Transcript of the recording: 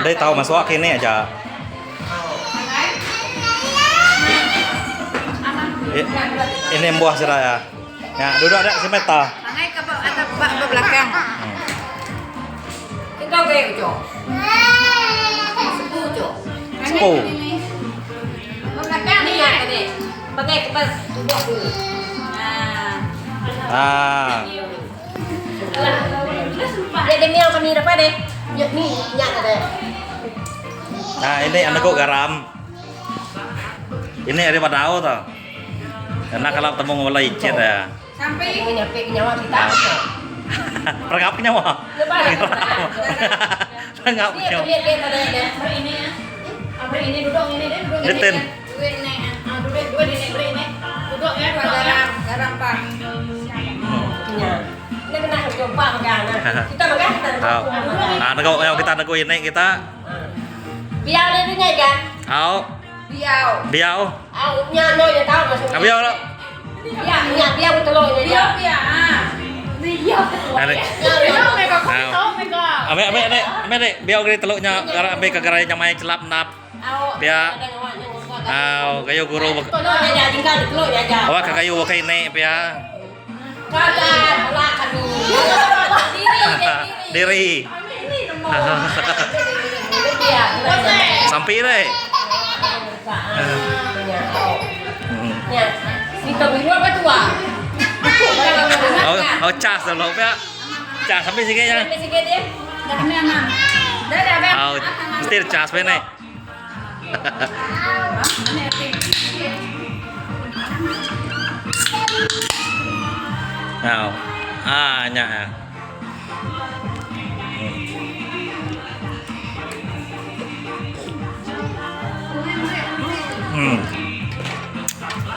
Dei tau masuk kini aja. Ini embuah sida ya. Ya, duduk dak semeta. Mangai ke ba atas ba ba belakang. Sepu. Ba belakang ni. Ah. Nah, ini anak garam. Ini ari badau tu. Kena kalau temu ngulai icit ya. Sampai Perengap nyawa. Perengap nyawa. Nitin. garam garam pak. Au. Nah, nego yo kita nego ini kita. Au. Biau. Biau. Biau lo. Biau biau. Ah. Ada. Ambil ambil ambil ambil dek. Biau geri teluknya gara ambil ke gerai nyamai celap nap. Pia. Au, kayu guru. Awak ke kayu ke ini pia. Diri. Sampai deh. Oh, oh cas dulu pia. Cas sampai sikit ya. Oh, mesti cas pe ni. Au. Ah, nya. Hmm.